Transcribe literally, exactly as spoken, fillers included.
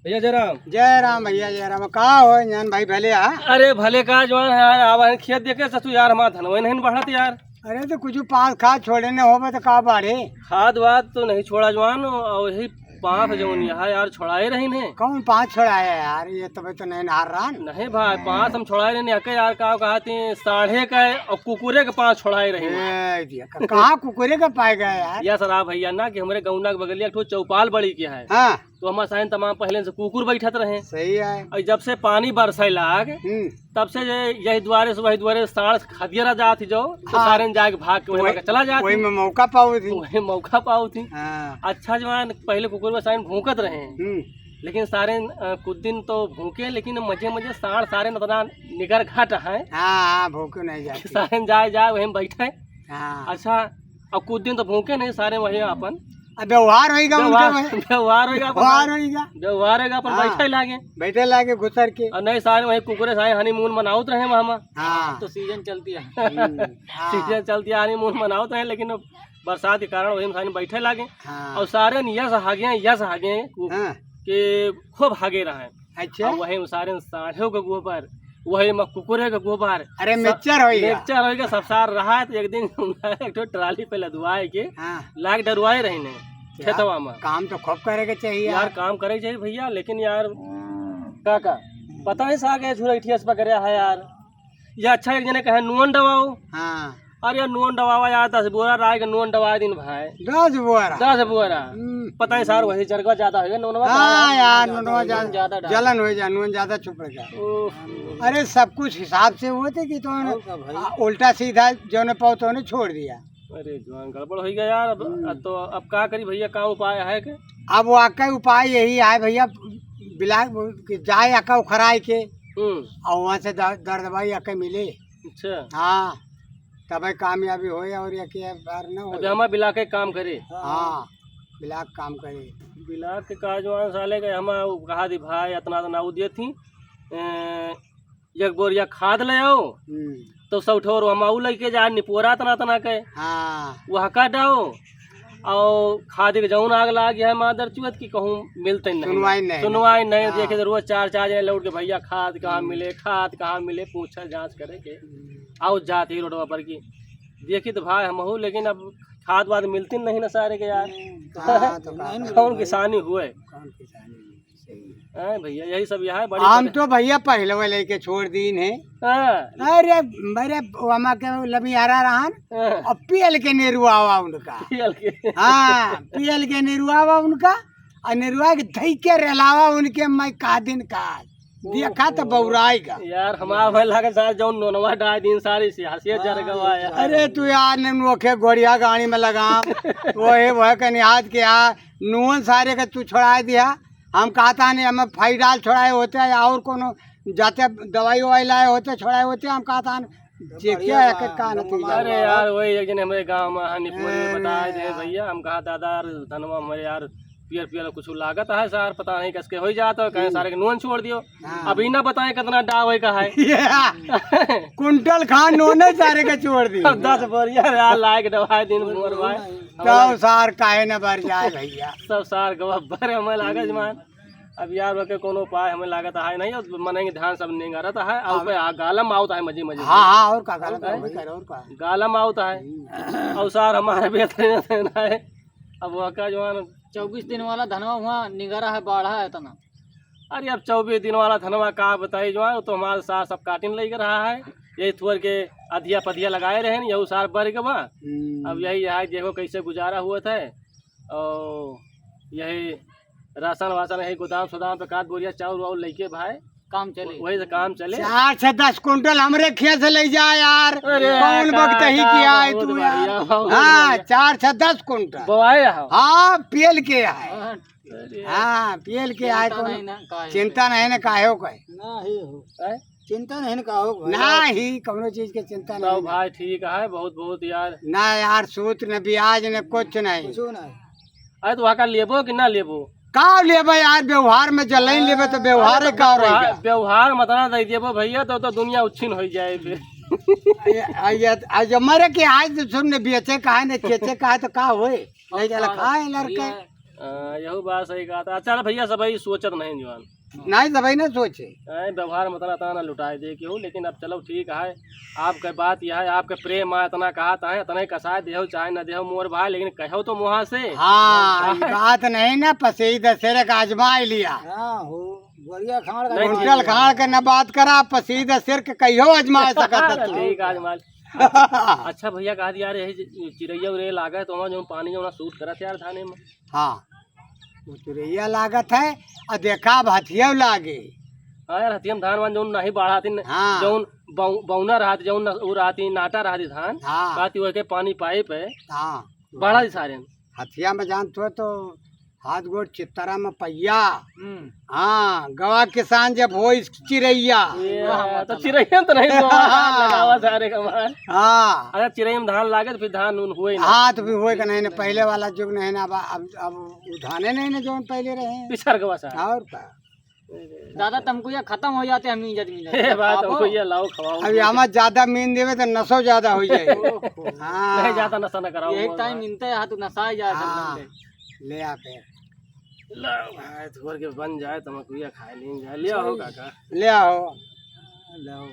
भैया जय राम। जय राम भैया, जय राम। का हो इंजन भाई, भले हा? अरे भले का जवान है यार, आवा है खेत देखे ससु यार, हमार धनवा नहीं बढ़त यार। अरे तो कुछ पाँच खाद छोड़े न होबे तो का बाढ़े? खाद वाद तो नहीं छोड़ा जवान, और यही पाँच जौन यहाँ यार छोड़ाए रही ने। कौन पाँच छोड़ाया यार? ये तो भाई तो नहीं नहार रहा न। नहीं भाई, पाँच हम छोड़ाए रही ने, अके यार का कहा थी, साढ़े का और कुकुरे के पाँच छोड़ाए रही ने। ए, दिया, क-, कहाँ कुकुरे का पाए गए यार? या सर, आप भैया ना कि हमरे गौना के बगलिया एक ठो चौपाल बड़ी के है। हाँ। तो हमार साइन तमाम पहले से कुकुर बैठत रहे। सही है। और जब से पानी बरसे लाग, हम्म। तब से ये, यही द्वारे से वही द्वारे साँड़ खदियरा जात ही जो, तो हाँ। सारे जाके भाग के वही वही, में चला जात वही ही। में मौका पावत ही। वही मौका पावत ही। हाँ। अच्छा जवान, पहले कुकुर में सारे भूकत रहे। हम्म। लेकिन सारे, अ, कुछ दिन तो भूके, लेकिन मजे मजे साँड़ सारे उतना निगर घट है। हाँ, हाँ, भूके नहीं जाते। सारे जाए, जाए वहीं बैठे। हाँ। अच्छा, अब कुछ दिन तो भूके नहीं सारे वहीं अपन। अब व्यवहार होइगा उनका व्यवहार, वहीं। व्यवहार होइगा अपन। व्यवहार होइगा। व्यवहार होइगा अपन, हाँ। बैठे लागे। बैठे लागे घुसर के। और नहीं सारे वहीं कुकुरे सारे honeymoon मनावत रहे मामा। हाँ। तो season चलती है। हम्म, हाँ। Season चलती है, honeymoon मनावत रहे, लेकिन अब बरसात के कारण वही में सारे बैठे लागे। हाँ। और सारे न यस हागे, यस हागे, हाँ। कि खूब हागे रहे। अच्छा। और वही में सारे साढ़े के गोबर, वही में कुकुरे के गोबर। अरे, सब mixture होइगा। Mixture होइगा, सब सार रहा है। तो एक दिन एक ठो trolley पे लदवाए के हाँ। लाग डरवाए रही ने क्या? खेतवा में। काम तो खूब करे के चाहिए यार, यार। काम करे के चाहिए भैया, लेकिन यार का का पता नहीं सा के झुरैठिया से पकड़े है यार। या अच्छा एक जने कहे नून डवाओ। हाँ। अरे यार नून डवावा यार, दस बोरा राय के नून डवाए दिन भाई। दस बोरा? दस बोरा। हम्म। पता नहीं सार वही जरगा ज्यादा होइगा, नूनवा हाँ का यार, ज्यादा नूनवा होइगा। ज्यादा, ज्यादा डाल। जलन हो जा, नून ज्यादा छुपड़ जा। ओह। अरे सब कुछ हिसाब से होते कि तो और का भाई? आ, उल्टा सीधा जो ने पाओ तो ने छोड़ दिया। अरे जवान गड़बड़ होइगा यार। अब, हम्म। अब तो अब का करी भैया, का उपाय है के? अब वाकई उपाय यही है भैया, बिला के जाए अका उखराए के। हम्म। और वहाँ से द-, दर्द भाई अके मिले। अच्छा। हाँ, तबे कामयाबी होए और ये के बार न होए। अबे हमार बिला के काम करे। हाँ, बिला के काम करे। बिला के का जवान साले के हम कहा दी भाई, इतना तो ना उ दिए थी। ए, एक बोरिया खाद ले आओ, हम्म। तो सौठोर हम आऊ लेके जा, निपोरा तना तना के। हाँ। वह का डाओ, और खाद के जौन आग लाग है मादर चुअत की कहूँ मिलते नहीं। सुनवाई नहीं। सुनवाई नहीं, हाँ। देखे तो रोज चार चार जने लौट के, "भैया खाद कहाँ हम्म। मिले, खाद कहाँ मिले?" पूछे जाँच करे के। हम्म। आओ जात ही रोडवा पर की। देखी तो भाई हम हो, लेकिन अब खाद वाद मिलती नहीं ना सारे के यार। हम्म, तो हाँ, तो का कौन किसानी हुए? कौन किसानी हुए? सही है। हाँ भैया, यही सब यहाँ है, बड़ी हम परे- तो भैया पहले वो लेके छोड़ दीन है। हाँ। अरे, मेरे वमा के लमियारा रहन, हाँ। और पियल के नेरुआवा उनका। पियल के। हाँ, पियल के नेरुआवा उनका, और नेरुआ के धई के रेलावा उनके मैं का दिन का। देखा तो बौराई का। यार, हमार भाई लागे सार जौन नोनवा डाल दीन सारी से हंसिया जर गवा यार। अरे तू यार ने नोखे गोड़िया गाड़ी में लगा। वो है, वो है कन्याज के यार, नून सारे के तू छोड़ा दिया। हम कहता नहीं, हमें फाइडाल छोड़ाए होते या और कोनो जाते दवाई ववाई लाए होते, छोड़ाए होते, हम कहता नहीं, जे क्या है, के का नतीजा। अरे यार, वही एक जने हमरे गाँव में है, निपुण में बताए दे भैया, हम कहा, "दादा यार, धनवा हमरे यार पियर पियर कुछ लागत है सार, पता नहीं कैसे हो जाता है, कहें सारे के नून छोड़ दियो।" हाँ। अभी ना बताए कितना डाव है का है। कुंटल खान नून है सारे के छोड़ दियो। अब दस बोरिया यार लाए के दवाई दिन भर भाई। तो सार काहे न भर जाए भैया। सब सार गवा भर हमें लागे जमान। अब यार, ओके कोनो उपाय हमें लागत है नहीं, और मनई के ध्यान सब निंगारत है, और अब पे आ, गालम आवत है मजे मजे में। हाँ, हाँ, और का, गालम और का? तो वही करे, और का? गालम आवत है। हम्म। और सार हमारे बेहतरीन है, अब वो का जवान चौबीस दिन वाला धनवा हुआ निंगारा है, बाढ़ा है इतना। अरे, अब चौबीस दिन वाला धनवा का बताई जवान, वो तो हमारे सार सब काटिन लग रहा है, यही थोड़ के अधिया पधिया लगाए रहे, यही सार बढ़ के बा। हम्म। अब यही है, देखो कैसे गुजारा हुआ था, और यही राशन वासन है, गोदाम सोदाम पे काट बोरिया चाउर वाउर लेके भाई, काम चले। वही से काम चले। चार से दस कुंटल हमरे खेत से ले जा यार। अरे, कौन का, बकतही का, किया है बहुत तू यार? बढ़िया, बहुत हाँ, बढ़िया। चार से दस कुंटल। बोआए हो? हाँ, पियल के है। हाँ, अरे। हाँ, पियल के है, चिंता कौन नहीं ना, काहे चिंता नहीं ना, काहे हो कहे? ना ही हो। हैं? चिंता नहीं ना, का हो भाई? ना ही, कौनो चीज के चिंता तो नहीं ना। भाई ठीक है, बहुत, बहुत यार। ना यार, सूद न ब्याज न कुछ नहीं। कुछ नहीं। अरे तो वहाँ का लेबो कि ना लेबो? का लेबे यार, व्यवहार में जलई लेबे तो व्यवहार अरे तो का व्यवहार, रहेगा? व्यवहार मत ना दे देबो भैया, तो, तो दुनिया उच्छिन हो जाए बे। ये, आ, ये, आ, ये मरे के आज सुन ने बेचे का है, ने चेचे का है, तो का होए? नहीं चला और खाए लड़के। भैया, हाँ, यहू बात सही कहा था। अच्छा भैया, सबही सोचत नहीं जवान। नहीं, सबही ना सोचे। ऐ व्यवहार में इतना, इतना ना लुटाए दे केहू, लेकिन अब चलो ठीक है, आपके बात यह है, आपके प्रेम है, इतना कहा था, इतना ही कसाए देहो चाहे न देहो मोर भाई, लेकिन कहो तो मुहा से। हाँ, हाँ। ई बात नहीं ना, पसेई दसेरे का आजमाए लिया। हाँ, हो, गोरिया खाड़ का नहीं, कुंटल खाड़ के न बात करा, पसेई दसेर के कहियो आजमाए सकत है तू। ठीक है, आजमा ले। अच्छा भैया, कहा दिया यार, यही चि-, चिरैया उरैया लागे तो वहाँ जो पानी जो ना सूट करत यार धाने में। हाँ, वो चिरैया लागत है, और देखा अब हथिया लागे। हाँ यार, हथिया में धान वान जौन नहीं बढ़ाती न, हाँ। जौन बौ-, बौना रहत, जौन न, वो रहती, नाटा रहती धान, हाँ। कहती वह के पानी पाइप है, हाँ। बढ़ा दी सारे। हथिया में जानत हो तो हाथ गोड़ चित्तरा में पहिया। हम्म। हाँ, गवा किसान जब होई चिरैया। ये, वाह, तो वाह। चिरैया तो नहीं तो लगावा सारे का मार। हाँ। अरे चिरैया में धान लागे तो फिर धान उन हुए ना। हाँ, तो फिर हुए का नहीं ना, पहले वाला जुग नहीं ना, अब, अब, अब उ धाने नहीं ना जौन पहले रहे। पिछड़ गवा सारे। और का? दादा, तुमको ये खत्म हो जाते, हम इज्जत मिलत। ए बात, खाबो। तुमको ये लाओ, खवाओ। अभी हमार ज्यादा मीन देवे तो नसो ज्यादा हो जाए। ओहो। हाँ। नहीं, ज्यादा नशा न कराओ, यही बोल टाइम रहा। मिलते हैं, हाँ, तो नशा ही जाए हाँ। एकदम से। ले आते हैं। लाओ, भाई, थोड़ के बन जाए, तमकुइया खाए लीन जाए। ले आओ, काका। ले आओ। लाओ।